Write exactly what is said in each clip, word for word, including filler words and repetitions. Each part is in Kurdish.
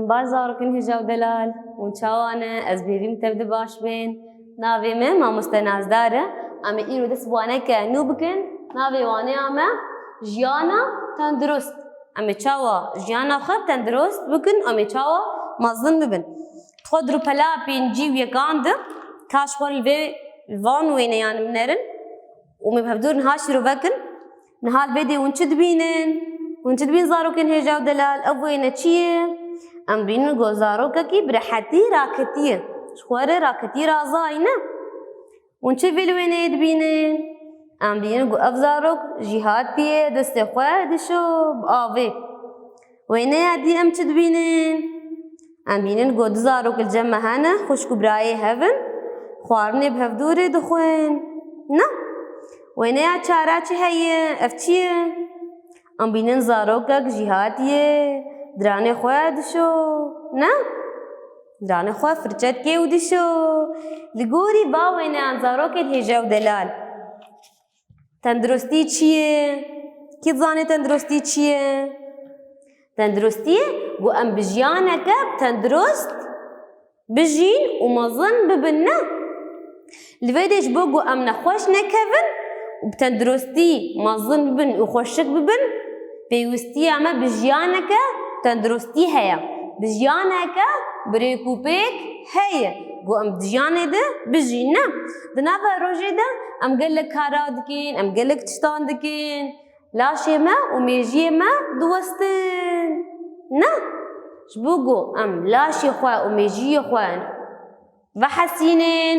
Baş zarokên hêja û delal, hûn çawa ne? Ez bêvîm tev di baş bên. Navê min Mamoste Nazdar e. Em ê îro dest bi waneke nû bikin. Navê waneya me Jiyana Tendurist. Em ê çawa jiyana xwe tendurist bikin, em ê çawa mezin bibin. Xwe di rûpela pêncî û yekan de ka ji xwe li vê van wêneyan binerin û em ê bi hevdûr niha şîrove kin. Niha li vê dê hûn çi dibînin? Hûn çi dibînin zarokên hêja û delal? Ev wêne çi ye? Em dibînin ku zarokekî bi rehetî raketiye. Ji xwe re raketî razayî ne? Hûn çi vê li wêneyê dibînin? Em dibînin ku ev zarok jî hatiye destê xwe dişo bi avê. Wêneya dî em çi dibînin? Em dibînin ku du zarok li cem me hene, xwişk û birayê hev in, xwarinê bi hevdûrê dixwin. Na. Wêneya çara çi heye? Ev çi ye? Em dibînin zarokek jî hatiye, diranê xwe dişo. Na. Diranê xwe firçe dike û dişo. Li gorî va wêneyan zarokên hêja û delal, tenduristî çi ye? Kî dizane tenduristî çi ye? Tenduristî ye ku em bi jiyaneke tendurist bijîn û mezin bibin, ne? Li vê dê ji bo ku em nexweş nekevin û bi tenduristî mezin bibin û xweşik bibin, pêwîstiya me bi jiyaneke tenduristî heye. Bi jiyaneke bi rêk û pêk heye. Ku em di jiyanê de bijîn, ne? Di nava rojê de em gelek kara dikin, em gelek tiştan dikin. Laşê me û mêjiyê me diwestin. Ne? Ji bo ku em laşê xwe û mêjiyê xwe vehesînin,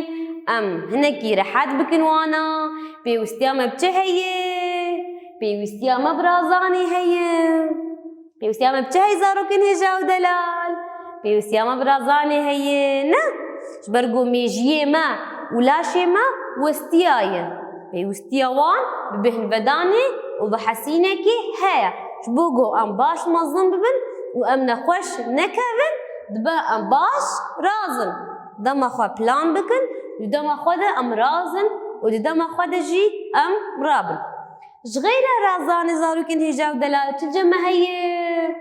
em hinekî rehet bikin wana, pêwîstiya me bi çi heye? Pêwîstiya me bi razanê heye. Pêwîstiya me bi çi heye zarokên hêja û delal? Pêwîstiya me bi razanê heye, ne? Ji ber ku mêjiyê me û laşê me westiyaye. Pêwîstiya wan bi bêhnvedanê û bi hesînekê heye. Ji bo ku em baş mezin bibin û em nexweş nekevin, dibe em baş razin. Dema xwe plan bikin, di dema xwe de em razin û di dema xwe de jî em rabin. Ji xeyra razanê zarokên hêja û delal çi cem me heye?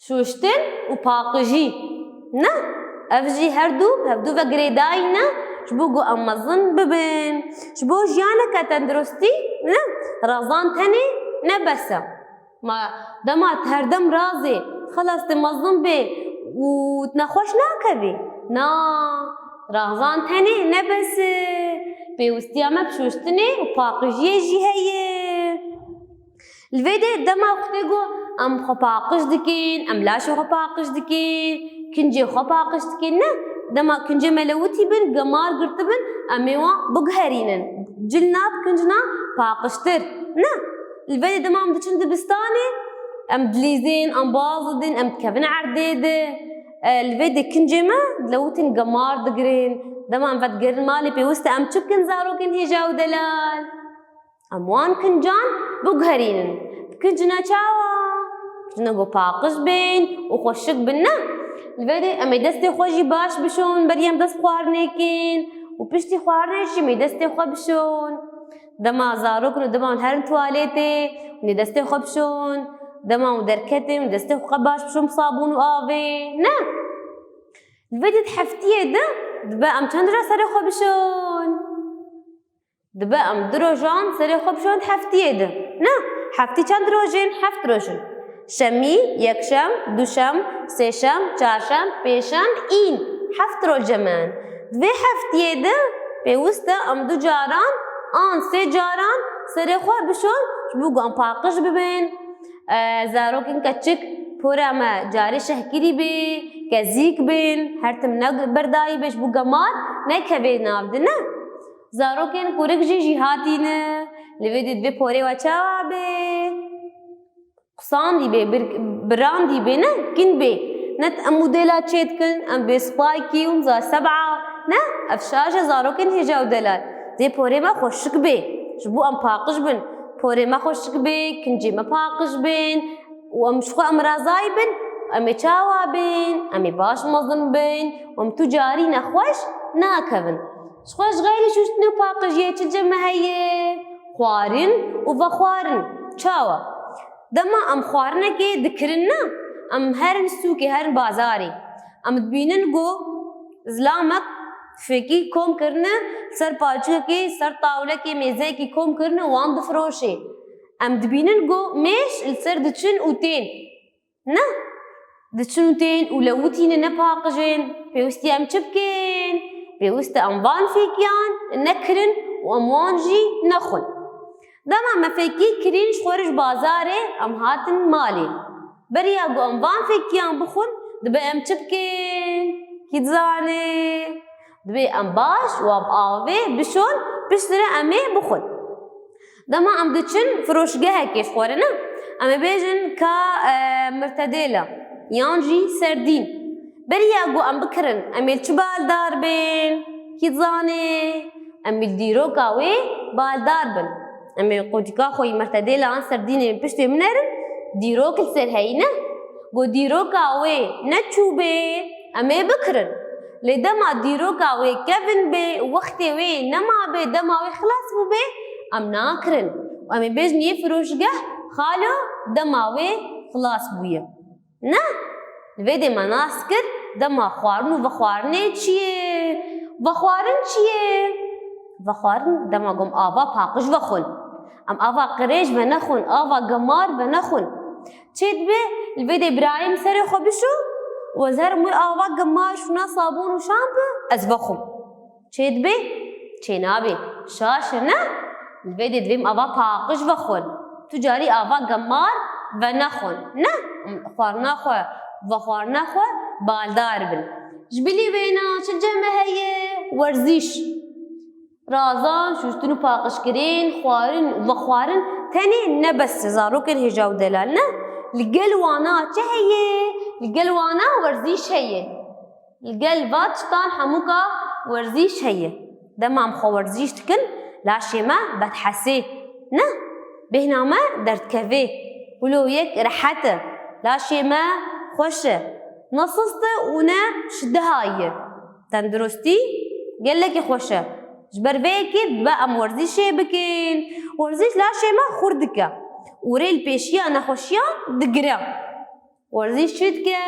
Şûştin û paqijî. Ne? Ev jî her du, hevdu ve girêdayî ne? Ji bo ku em mezin bibin. Ji bo jiyaneke tenduristî ne? Razan tenê ne bes e. Ma dema tu herdem razê, xelas tu mezin bê û tu nexweş nakevî. Na, razan tenê ne bes e. Pêwîstiya me bi şûştinê û paqijiyê jî heye. Li vê de dema wextê ku em xwe paqij dikin, em laşê xwe paqij dikin, kincê xwe paqij dikin, ne? Dema kincê me lewitî bin, gemar girtibin, em ê wan biguherînin. Cil na bi kinc na paqijtir, ne? Li vê de dema em diçin dibistanê, em dilîzin, em baz didin, em dikevin erdê de. E, li vê de kincê me dilewitîn gemar digirin. Dema em vedigerin malê pêwîst e em çi bikin zarokên hêja û delal? Em wan kincan biguherînin. Kincina çawa? Kincina ku paqij bên û xweşik bin, ne? Li vê de em ê destê xwe jî baş bişon, berî em dest xwarinê kin û piştî xwarinê jî em ê destê xwe bişon. Dema zarok in û dema hûn herin tuwaletê, hûn ê destê xwe bişon. Dema hûn derketin, hûn destê xwe baş bişon bi sabûn û avê. Ne? Li vê de di heftiyê de dibe em çend roj serê xwe bişon? Dibe em du rojan serê xwe bişon heftiyê de. Ne, heftî çend roj in? Heft roj in. Şemî, yekşem, duşem, sêşem, çarşem, pêşem, în. Heft roj cem me in. Di vê heftiyê de pêwist e em du caran an sê caran serê xwe bişon, ji bo ku em paqij bibin. E, zarokên keçik pora me carê şehkirî bê, kezîk bin, her tim ne berdayî bê, ji bo gemar nekevê nav de, ne? Zarokên kurik jî jî hatî ne. Li vê dê divê porê we çawa bê? Qusandî bê, bir-, birandî bê, ne? Kin bê. Ne em modela çê dikin, em bê spikî û za seb'a. Ne? Ev şaş e zarokên hêja û delal. Dê porê me xweşik bê. Ji bo em paqij bin. Porê me xweşik bê, kincê me paqij bin. Û em ji xwe em razayî bin. Em ê çawa bin? Em ê baş mezin bin. Û em tu carî nexweş nakevin. Ji xwe ji xeyrê şûştinê û paqijiyê çi cem me heye? Xwarin û vexwarin. Çawa? Dema em xwarinekê dikirin ne? Em herin sûkê, herin bazarê. Em dibînin ku zilamek fêkî kom kirine, ser palçikekê, ser tawlekê, mêzeyekî kom kirine û wan difiroşê. Em dibînin ku mêş li ser diçin û tên. Ne? Diçin û tên û lewitîne, ne paqij ên. Pêwîstî em çi bikin? Pêwîst e em van fêkiyan nekirin û em wan jî nexwin. Dema me fêkî kirîn ji xwe re ji bazarê, em hatin malê. Beriya ku em van fêkiyan bixwin, dibe em çi bikin? Kî dizane? Dibê em baş û em avê bişon, piştre em ê bixwin. Dema em diçin firoşgehekê ji xwe re, ne? Em ê bêjin ka, e, mirtedêla yan jî serdîn. Beriya ku em bikirin, em ê li çi baldar bên? Kî dizane? Em ê li dîroka wê baldar bin. Em ê qotîka xwe yî mirtedêla an serdînê piştê min nerin, dîrok li ser heyî, ne? Ku dîroka wê neçûbê, em ê bikirin. Lê dema dîroka wê kevin bê û wextê wê nema bê, dema wê xilas bûbê, em nakirin. Û em ê bêjin yê firoşgeh, xalo, dema wê xilas bûye. Ne? Li vê dê me nas kir, dema xwarin û vexwarinê çi ye? Vexwarin çi ye? Vexwarin dema ku em ava paqij vexwin. Em ava qirêj venexwin, ava gemar venexwin. Çê dibe, li vê dê birayê min serê xwe bişo û ez herim wê ava gemar şûna sabûn û şampu ez vexwim. Çê dibe? Çê nabe. Şaş e, ne? Li vê dê divê em ava paqij vexwin. Tu carî ava gemar venexwin. Ne? Em xwarina xwe, vexwarina xwe baldar bin. Ji bilî wêna çi cem me heye? Werzîş. Razan, şûştin û paqijkirin, xwarin û vexwarin tenê ne bes e, zarokên hêja û delal, ne? Li gel wana çi heye? Li gel wana werzîş heye. Li gel va tiştan hemûka werzîş heye. Dema em xwe werzîş dikin, laşê me vedhesê, ne? Bêhna me derdkevê. Wilo yek rehet e. Laşê me xweş e. Ne sist e û ne şidiha ye. Tenduristî gelekî xweş e. Ji ber vê yekê dibe em werzîşê bikin. Werzîş laşê me xurt dike û rê li pêşiya nexweşiyan digire. Werzîş çi dike?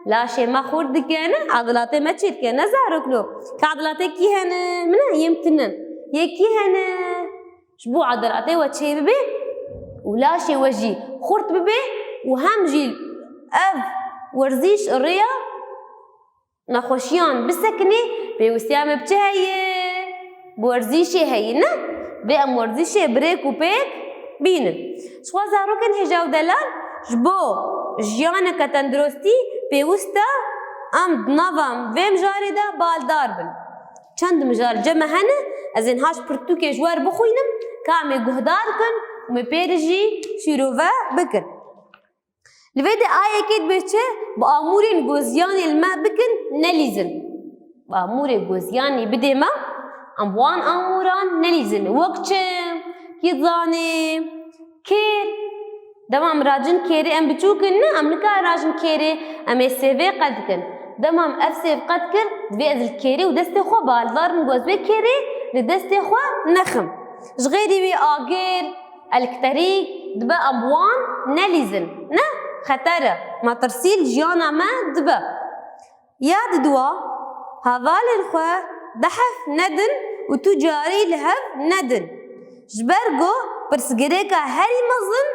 Laşê me xurt dike, ne? Edelatê me çi dike? Ne zaroklo? Ka edelatê kî hene? Min e, yê min tune. Yê kî hene? Ji bo edelatê we çê bibe û laşê we jî xurt bibe û hem jî ev werzîş rêya nexweşiyan bisekinê, pêwîstiya me bi çi heye? Bi werzîşê heye, ne? Vê em werzîşê bi rêk û pêk bînin. Ji xwe zarokên hêja û delal ji bo jiyaneke tenduristî pêwîst e em di nava vê mijarê de baldar bin. Çend mijar cem me hene, ez ê niha ji pirtûkê ji we re bixwînim, ka em ê guhdar kin û me pê re jî şîrove bikin. Li vê de ayekê dibe çi? Bi amûrên ku ziyanê li me bikin, nelîzin. Bi amûrê ku ziyanê bidê me, em bi wan amûran nelîzin. Wek çi? Kî dizanê? Kêr. Dema em racin kêrê, em biçûk in, ne? Em nikarin racin kêrê, em ê sêvê qet dikin. Dema em ev sêv qet kir, divê ez li kêrê û destê xwe baldar bim, ku ez wê kêrê li destê xwe nexim. Ji xêrî wê agir, elektrîk dibe, em bi wan nelîzin. Ne, xeter e. Metirsî li jiyana me dibe. Ya diduwa, hevalên xwe dehf nedin û tu carî li hev nedin. Ji ber ku pirsgirêka herî mezin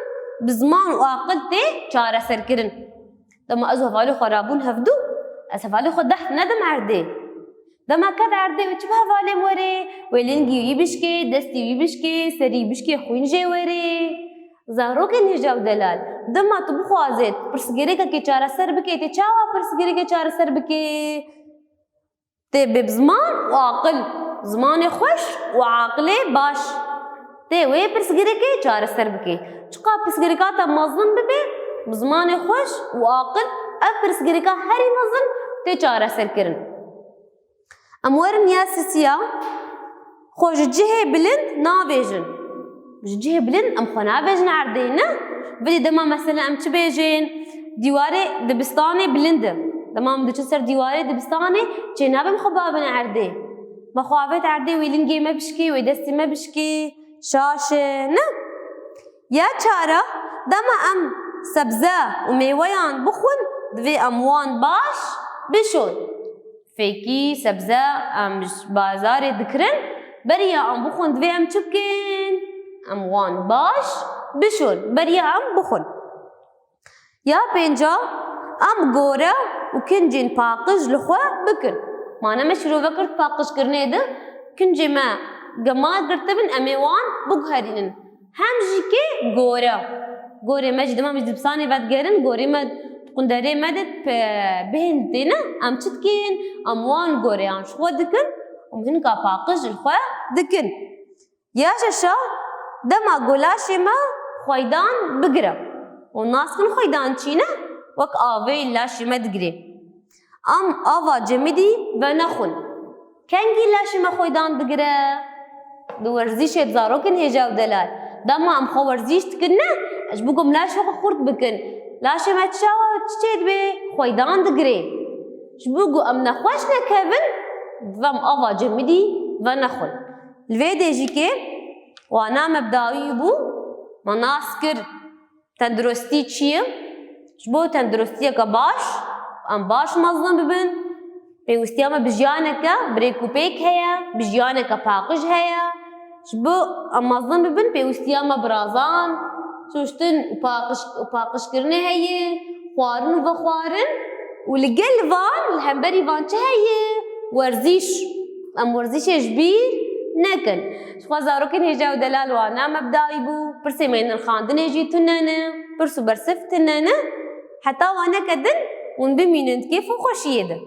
bi ziman û aqil tê çareserkirin. Dema ez û hevalê xwe rabûn hevdu, ez hevalê xwe dehf nedim erdê. Dema ket erdê, wê çi bi hevalê min were? Wê lingî wî bişkê, destî wî bişkê, serî bişkê, xwîn jê were. Zarokên hêja û delal, dema tu bixwazê pirsgirêkekê çareser bikê, tê çawa pirsgirêkê çareser bikê? Tê bê bi ziman û aqil, zimanê xweş û aqilê baş. Tê wê pirsgirêkê çareser bikê. Çiqa pirsgirêka te mezin bibe, bi zimanê xweş û aqil ev pirsgirêka herî mezin tê çareserkirin. Em werin ya sisiya, xwe ji cihê bilind navêjin. Ji cihê bilind em xwe navêjin erdê, ne? Bilî dema mesela em çi bêjin? Dîwarê dibistanê bilind e. Dema em diçin ser dîwarê dibistanê, çê nabe em xwe bavin erdê. Me xwe avêt erdê, wê lingê me bişkê, wê destê me bişkê. Şaş e, ne? Ya çara, dema em sebze û mêweyan bixwin, divê em wan baş bişon. Fêkî sebze em ji bazarê dikirin, beriya em bixwin divê em çi bikin? Em wan baş bişon, beriya em bixwin. Ya pênca, em gore û kincên paqij li xwe bikin. Mane me şîrove kir paqijkirinê de, kincê me gemar girtibin, em ê wan biguherînin. Hem jî kê gore. Gorê me jî dema em ji dibistanê vedigerin, gorê me di qunderê me de pe-, bêhn têne, em çi dikin? Em wan goreyan ji xwe dikin û hinka paqij li xwe dikin. Ya şeşa, dema ku laşê me xweydan bigire û nas kin xweydan çî ne, wek avê laşê me digirê. Em ava cemidî venexwin. Kengî laşê me xweydan digire? Di werzîşê, di zarokên hêja û delal. Dema em xwe werzîş dikin ne, ji bo ku em laşê xwe xurt bikin. Laşê me çawa çi çê dibe? Xweydan digirê. Ji bo ku em nexweş nekevin, divê em ava cemidî venexwin. Li vê dê jî kê wana me bi dawî bû, me nas kir tenduristî çi ye? Ji bo tenduristiyeke baş, em baş mezin bibin, pêwistiya me bi jiyaneke bi rêk û pêk heye, bi jiyaneke paqij heye. Ji bo em mezin bibin, pêwistiya me bi razan, çûştin û paqij-, û paqijkirinê heye, xwarin û vexwarin. Û li gel van, li hemberî van çi heye? Werzîş. Em werzîşê ji bîr nekin. Ji xwe zarokên hêja û delal wana me bi dawî bû. Pirsê me yên nirxandinê jî tune ne. Pirs û bersiv tune ne. Heta waneke din hûn bimînin di kêf û xweşiyê de.